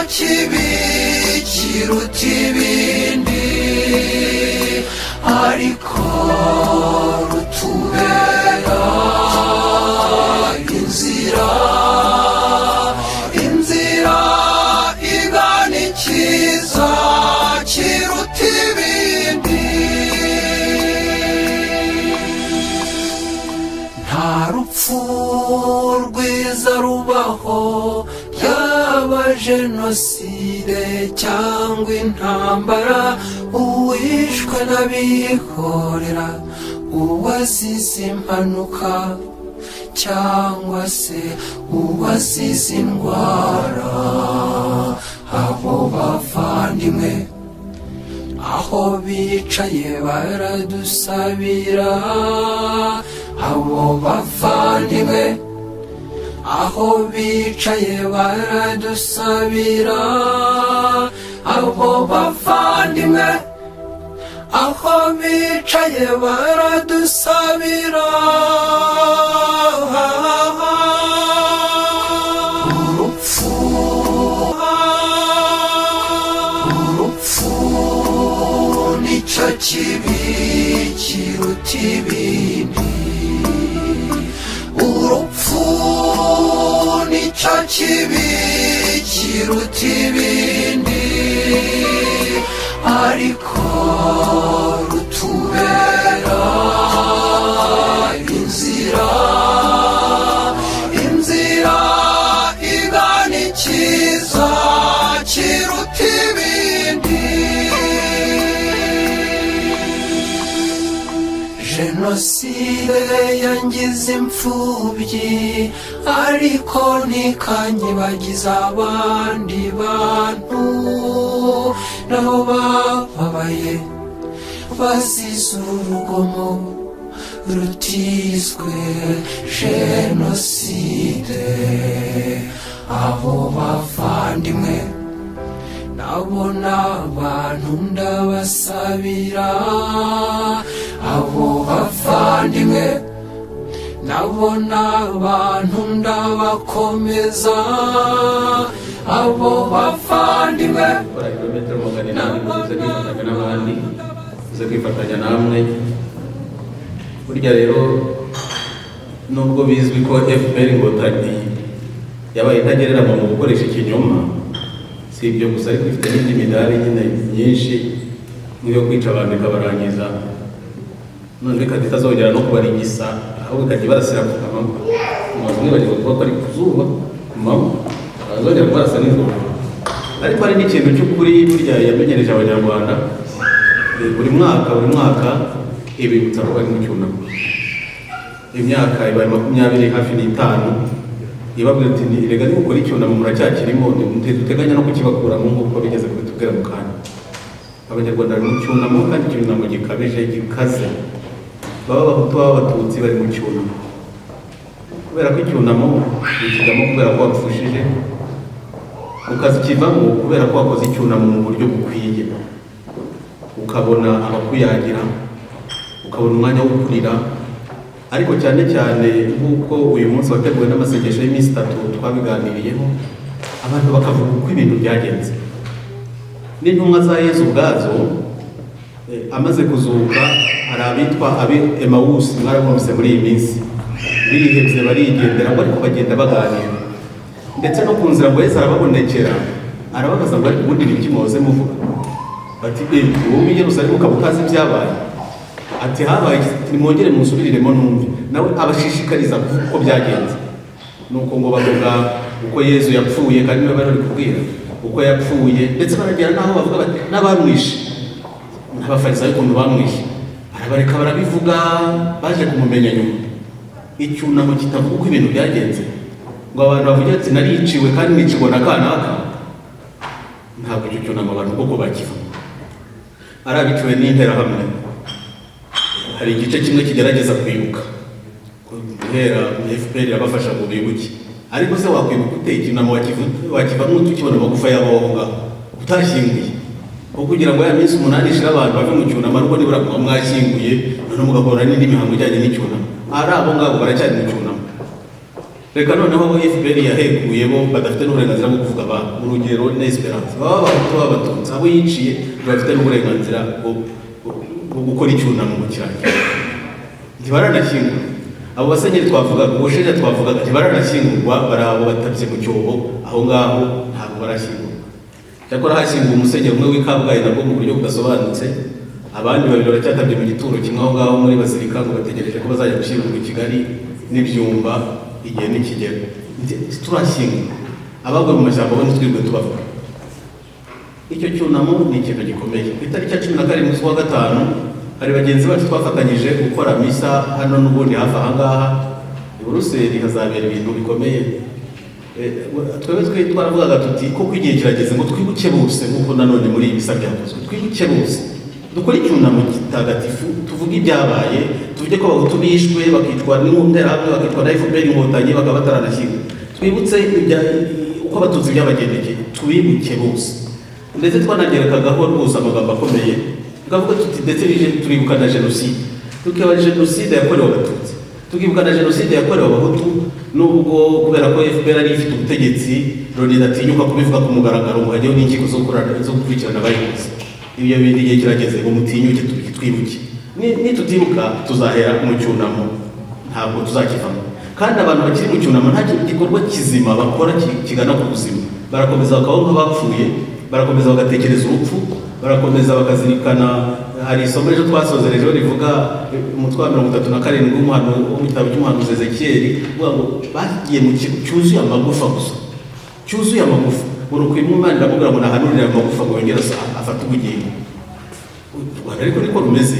kibi kiruta ibindi, ariko rutubera inzira, inzira igana ikiza kiruta ibindi. Nta rupfu rwiza rubaho, yaba jenoside cyangwa intambara, uwishwe n'abihorera, uwazize impanuka cyangwa se uwazize indwara. Abo bavandimwe aho bicaye baradusabira. Abo bavandimwe aho bicaye baradusabira. Abo bavandimwe aho bicaye baradusabira. Urupfu, urupfu nicyo kibi kiruta ibindi. Urupfu nicyo kibi kiruta ibindi, ariko rutubera inzira, inzira igana ikiza kiruta ibindi. Jenoside yangize imfubyi, ariko ntikanyibagiza abandi bantu nabo bababaye bazize urugomo rutizwe jenoside. Abo bavandimwe nabona abantu ndabasabira. Abo bavandimwe nabona abantu ndabakomeza. Abo bavandimwe. Gukora ibirometero 800 uze kwifatanya n'abandi, uze kwifatanya namwe. Burya rero, nubwo bizwi ko FPR Inkotanyi yabaye intagereranywa mu gukoresha ikinyoma, si ibyo gusa, ariko ifite n'indi midari nyine myinshi, nk'iyo kwica abantu ikabarangiza, none ikajya itazongera no kubarigisa, ahubwo ikajya ibarasira ku manywa. Umaze mwibagirwa kuba ko ari ku zuba ku manywa, bazongera kubarasa nijoro. Ariko hari n'ikintu cy'ukuri burya yamenyereje Abanyarwanda. Buri mwaka, buri mwaka ibibutsa ko bari mu cyunamo. Imyaka ibaye 25 hafi ibabwira ati: "Ni rega nimukora icyunamo muracyakirimo, ntiduteganya no kukibakuramo," nk'uko bigeze kubitubwira mu kanya. Abanyarwanda bari mu cyunamo, kandi icyunamo gikabije, gikaze. Baba Abahutu, baba Abatutsi, bari mu cyunamo, kubera ko icyunamo ukijyamo kubera ko wapfushije, ukazikivamo kubera ko wakoze icyunamo mu buryo bukwiye, ukabona abakuyagira, ukabona umwanya wo kurira. Ariko cyane cyane nk'uko uyu munsi wateguwe n'amasengesho y'iminsi 3 twabiganiriyeho, abantu bakavuga uko ibintu byagenze. N'intumwa za Yezu ubwazo, amaze kuzuka, hari abitwa abe Emawusi, mwarabumvise muri iyi minsi, bihebye barigendera ngo, ariko bagenda baganira. Ndetse no ku nzira ngo Yesu arababonekera, arababaza ngo: "Ariko ubundi ni iki muhoze muvuga?" Bati: "Eh, wowe i Yerusalemu ukaba utazi ibyabaye?" Ati: "Habaye iki?" Ati: "Nimwongere munsubiriremo numve." Nawe abashishikariza kuvuga uko byagenze. Nuko ngo bavuga uko Yezu yapfuye, kandi niba bari kubwira uko yapfuye, ndetse baragera n'aho bavuga bati n'abamwishe, n'Abafarisayo ukuntu bamwishe, arabareka barabivuga, baje kumumenya nyuma. Icyunamo kitavuga uko ibintu byagenze, ngo abantu bavuge ati: "Nariciwe kandi nicirwa na kanaka," ntabwo icyo cyunamo abantu koko bakiva. Ari abiciwe n'Interahamwe, hari igice kimwe kigerageza kwibuka, guhera FPR irabafasha ngo bibuke. Ariko se wakwibuka ute icyunamo wakivamo tukibona amagufa yabo aho ngaho utashyinguye? Aho kugira ngo ya minsi 8 ishire abantu bave mu cyunamo, ariko nibura kuba mwashyinguye, noneho mugakora n'indi mihango ijyanye n'icyunamo. Ari abo ngabo baracyari mu cyunamo. Reka noneho abo FPR yahekuye bo badafite n'uburenganzira bwo kuvuga ababo, urugero ni Esperance, baba Abahutu, baba Abatutsi, abo yiciye bafite n'uburenganzira bwo gukora icyunamo mu kirangira, ntibaranashyingurwa. Abo basenyeri twavugaga, ubusheja twavugaga, ntibaranashyingurwa, bari abo batabye mu cyobo aho ngaho, ntabwo barashyingurwa. Cyakora hashyinguwe umusenyeri umwe w'i Kabgayi, nabwo mu buryo budasobanutse. Abandi babiri baracyatabye mu gituro kimwe aho ngaho muri Bazilika, ngo bategereje ko bazajya gushyingurwa i Kigali n'ibyumba igihe nikigera. Turashyingurwa abaguye mu mashyamba bo ntitwirirwe tubavuga. Icyo cyunamo ni ikintu gikomeye. Ku itariki ya 17 z'ukwa gatanu hari bagenzi bacu twafatanyije gukora misa hano n'ubundi hafi aha ngaha i Buruseli, hazabera ibintu bikomeye. Twebwe twe twaravugaga tuti koko igihe kirageze ngo twibuke bose, nk'uko nanone muri iyi misa byakozwe, twibuke bose, dukore icyunamo gitagatifu, tuvuge ibyabaye, tuvuge ko Abahutu bishwe bakicwa n'Interahamwe, bakicwa na FPR Inkotanyi, bakaba bataranashyingurwa, twibutse uko Abatutsi byabagendekeye, tubibuke bose. Ndetse twanagerekagaho rwose amagambo akomeye, tukavuga tuti ndetse turibuka na jenoside, tukibuka jenoside yakorewe Abatutsi, tukibuka na jenoside yakorewe Abahutu, nubwo kubera ko FPR ari ifite ubutegetsi, Loni idatinyuka kubivuga ku mugaragaro ngo hajyeho n'inkiko zo gukurikirana abayikoze. Ibyo bintu igihe kirageze ngo mutinyuke twibuke. Nitutibuka tuzahera mu cyunamo, ntabwo tuzakivamo. Kandi abantu bakiri mu cyunamo nta kintu gikorwa kizima bakora kigana ku buzima. Barakomeza bakabaho nk'abapfuye, barakomeza bagatekereza urupfu, barakomeza bakazirikana. Hari isomo ejo twasozerejeho rivuga umutwe wa 37 wo mu gitabo cy'umuhanuzi Ezekiyeli, uvuga ngo bagiye mu kigo cyuzuye amagufa gusa, cyuzuye amagufa. Ngo ni uko Imana iramubwira ngo nahanurire ayo magufa ngo yongere afate ubugingo. U Rwanda ariko niko rumeze,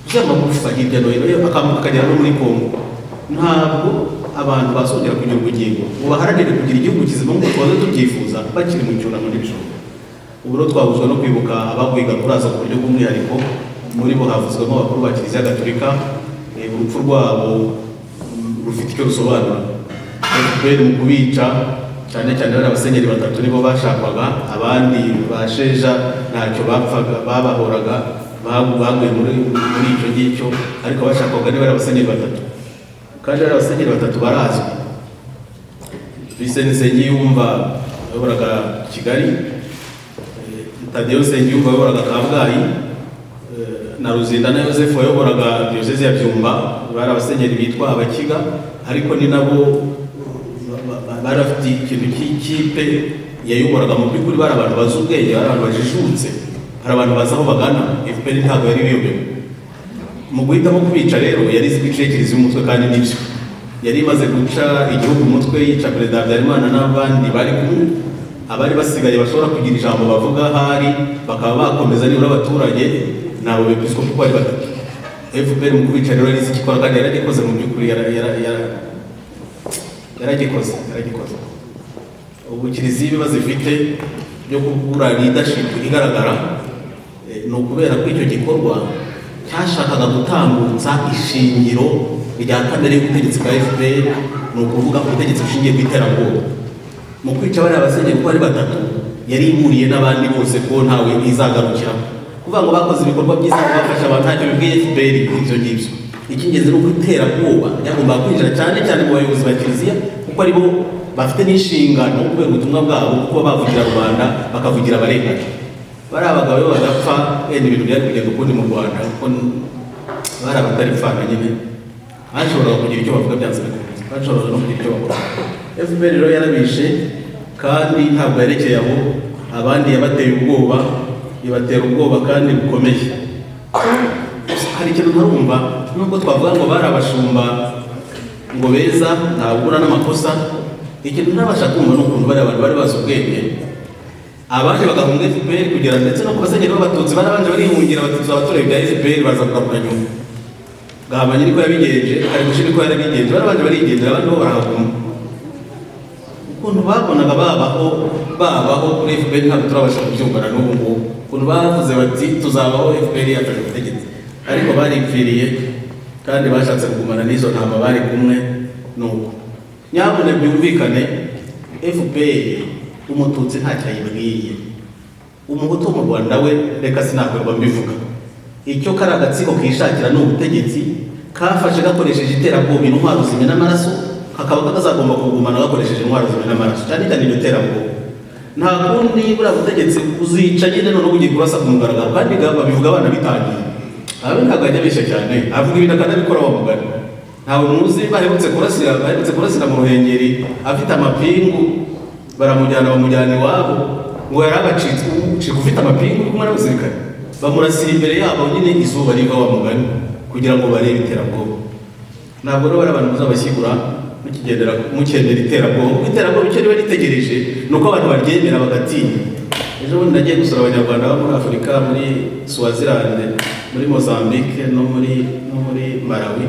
cyuzuye amagufa hirya no hino, akambuka akagera no muri Kongo. Ntabwo abantu bazongera kugira ubugingo ngo baharanire kugira igihugu kizima nk'uko twaza tubyifuza bakiri mu cyunamo, n'ibishoboka. Ubu rero twahuzwa no kwibuka abaguye Gakurazo ku buryo bw'umwihariko. Muri bo havuzwemo abakuru ba Kiliziya Gatolika. Urupfu rwabo rufite icyo rusobanura. FPR mu kubica, cyane cyane bari abasenyeri batatu nibo bashakwaga, abandi basheja ntacyo bapfaga, babahoraga, baguye muri icyo ngicyo, ariko abashakwaga ni bari abasenyeri batatu. Kandi bari abasenyeri batatu barazwi: Vincent Nsengiyumva wayoboraga Kigali, Tadeyo Nsengiyumva wayoboraga Kabgayi, na Ruzindana Yosefu wayoboraga Diyoseze ya Byumba. Bari abasenyeri bitwa Abakiga, ariko ni nabo bari bafite ikintu cy'ikipe yayoboraga. Mu by'ukuri bari abantu bazi ubwenge, bari abantu bajijutse, hari abantu bazi aho bagana. FPR ntabwo yari biyobewe. Mu guhitamo kubica rero yari izi ko iciye Kiliziya umutwe, kandi nibyo, yari imaze guca igihugu umutwe, yica Perezida Habyarimana n'abandi bari kumwe. Abari basigaye bashobora kugira ijambo bavuga ahari bakaba bakomeza nibura abaturage ni abo bepiskopi uko ari batatu. FPR mu kubica rero yari izi icyo ikora, kandi yaragikoze. Mu by'ukuri yaragikoze, yaragikoze. Ubu Kiliziya ibibazo ifite byo kubura leadership igaragara, ni ukubera ko icyo gikorwa cyashakaga gutambutsa ishingiro rya kamere y'ubutegetsi bwa FPR, ni ukuvuga ubutegetsi bushingiye ku iterabwoba. Mu kwica bariya basenyeri uko ari batatu, yari ihuriye n'abandi bose ko ntawe izagarukiraho. Kuvuga ngo bakoze ibikorwa byiza, ngo bafasha abantu, ntacyo bibwiye FPR ibyo ngibyo. Icy'ingenzi ni uko iterabwoba ryagombaga kwinjira cyane cyane mu bayobozi ba Kiliziya, kuko aribo bafite n'inshingano kubera ubutumwa bwabo, kuba bavugira rubanda, bakavugira abarengana. Bariya abagabo iyo badapfa wenda ibintu byari kugenda ukundi mu Rwanda, kuko bari abataripfana nyine, bashoboraga kugira icyo bavuga byanze bikunze, bashoboraga no kugira icyo bakora. FPR rero yarabishe, kandi ntabwo yerekeye aho. Abandi yabateye ubwoba, ibatera ubwoba kandi bukomeye. Hari ikintu ntarumva, nubwo twavuga ngo bari abashumba ngo beza, ntabura n'amakosa, ikintu ntabasha kumva ni ukuntu bari abantu bari bazi ubwenge, abandi bagahunga FPR, kugera ndetse no ku basenyeri b'Abatutsi barabanje barihungira, Abatutsi abaturage bya FPR baza kugaruka nyuma. Gahamanyi niko yabigenje, Karimushi niko yarabigenje, barabanje barigendera, abandi bo barahaguma. Ukuntu babonaga babaho kuri FPR ntabwo turabasha kubyumva na n'ubu ngubu, ukuntu bavuze bati tuzabaho FPR yafashe ubutegetsi, ariko baripfiriye kandi bashatse kugumana n'izo ntama bari kumwe. Nuko nyabune byumvikane, FPR Umututsi ntacyo ayibwiye, Umuhutu wo mu Rwanda we reka sinakwirwa mbivuga. Icyo kari agatsiko kishakira ni ubutegetsi kafashe gakoresheje iterabwoba, intwaro zimena amaraso. Kakaba kazagomba kugumana gakoresheje intwaro zimena amaraso, cyane cyane iryo terabwoba. Nta kundi, buriya butegetsi uzica nyine. Noneho ugiye kurasa ku mugaragaro, kandi babivuga abana bitangiye. Abe ntabwo ajya abeshya cyane, avuga ibintu akanabikora wa mugani. Ntabwo muzi baherutse kurasira mu Ruhengeri afite amapingu, baramujyana, bamujyana iwabo ngo yari abacitse. Ucika ufite amapingu uri kumwe n'abasirikare, bamurasira imbere yabo nyine, izuba riva wa mugani, kugira ngo barebe iterabwoba. Ntabwo rero bari abantu muzabashyingura mukigendera mukendera iterabwoba, kuko iterabwoba icyo riba ritegereje ni uko abantu baryemera bagatinya. Ejo bundi nagiye gusura Abanyarwanda bo muri Afurika, muri Swaziland, muri Mozambique no muri Malawi.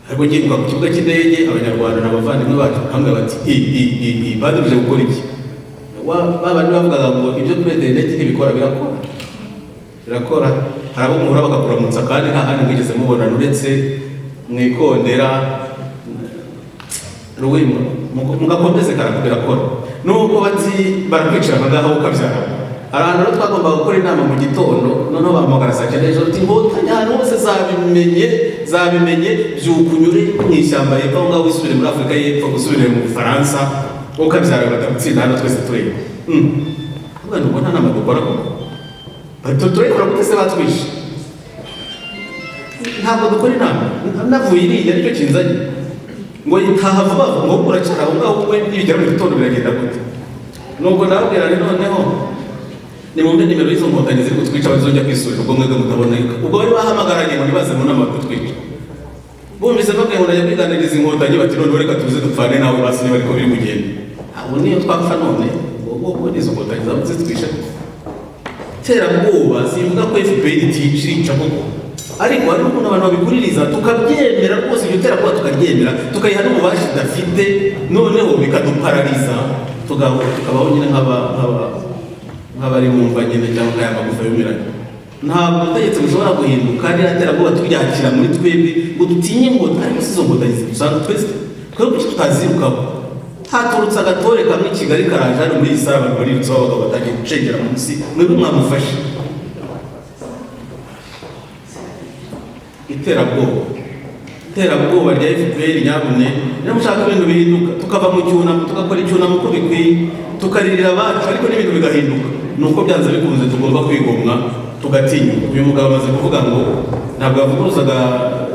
Ariko ngiye ku kibuga cy'indege, Abanyarwanda ni abavandimwe bacu, bakambwira bati: "I i i i badurije gukora iki?" Ba bandi bavugaga ngo ibyo kuri interineti ntibikora, birakora, birakora. Hari abo muhura bakakuramutsa kandi nta handi mwigeze mubonana uretse mu ikondera ruwimo, mugakomeze birakora. Nubwo bati barakwicara ahangaha ukabyara. Hari ahantu rero twagombaga gukora inama mu gitondo, noneho bahamagara saa 9 z'ijoro, uti Inkotanyi ahantu hose zabimenye, zabimenye, byuka unyure mu ishyamba hepfo aho ngaho, wisubire muri Afurika y'Epfo, usubire mu Bufaransa, ukabyara batagutsinda hano twese tureba. Ubwo ubwo nta nama dukora koko? Turayikora gute se batwishe? Ntabwo dukora inama. Navuye iriya nicyo kinzanye ngo taha vuba vuba, ngo uracyari aho ngaho we, nibigera mu gitondo biragenda gute? Nuko ndababwira nti: "Noneho nimumpe nimero y'izo nkotanyi ziri kutwica, bazongera kwisurira ubwo mwebwe mutaboneka." Ubwo bari bahamagaranye ngo nibaze mu nama kutwica. Bumvise babwiye ngo najya kwiganiriza Inkotanyi, bati: "Noneho reka tuze dupfane nawe basi niba ariko biri kugenda." Abo niyo twapfa none ubwo n'izo nkotanyi zaba zitwishe. Terabwoba zivuga ko FPR itica koko, ariko hari n'ukuntu abantu babikuririza tukabyemera rwose, iryo terabwoba tukaryemera, tukayiha n'ububasha idafite, noneho bikaduparariza, tukabaho nyine nk'abari mu mva nyine cyangwa nk'aya magufa yumiranye. Ntabwo ubutegetsi bushobora guhinduka ririya terabwoba turyakira muri twebwe ngo dutinye ngo ariko si izo nkotanyi zidusanga twese, twebwe kuki tutazirukaho? Haturutse agatore kamwe i Kigali karaje hano muri iyi sare, abantu barirutseho, abagabo batangiye gucengera munsi, mwebwe mwamufashe. Iterabwoba, iterabwoba rya FPR, nyabune niba mushaka ibintu bihinduka, tukava mu cyunamo, tugakora icyunamo uko bikwiye, tukaririra abacu, ariko n'ibintu bigahinduka, ni uko byanze bikunze tugomba kwigomwa, tugatinyuka. Uyu mugabo amaze kuvuga ngo ntabwo yavuguruzaga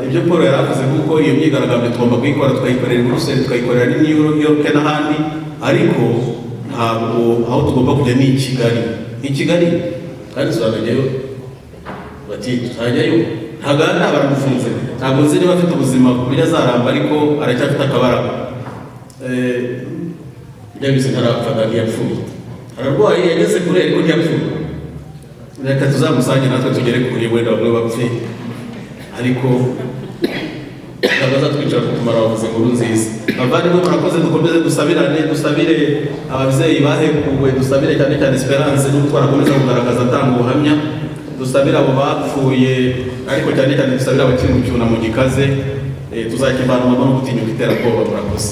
ibyo Paul yari avuze, kuko iyo myigaragambyo tugomba kuyikora, tukayikorera i Buruseli, tukayikorera i New York n'ahandi, ariko ntabwo aho tugomba kujya ni i Kigali, i Kigali kandi tuzanajyayo. Bati tuzajyayo. Ntaganda baramufunze, ntabwo nzi niba afite ubuzima ku buryo azaramba, ariko aracyafite akabaraga. Byabise ntarapfa, ntiyapfuye, ararwaye, yageze kure ariko ntiyapfuye. Reka tuzamusange natwe tugere kure, wenda bamwe bapfe, ariko ntabwo azatwicara kutumara. Bavuze inkuru nziza. Bavandimwe, murakoze. Dukomeze dusabirane, dusabire ababyeyi bahekuwe, dusabire cyane cyane Esperance n'ubutwari akomeza kugaragaza atanga ubuhamya, dusabire abo bapfuye, ariko cyane cyane dusabire abakiri mu cyunamo gikaze. Tuzakivanwamo no gutinyuka iterabwoba. Murakoze.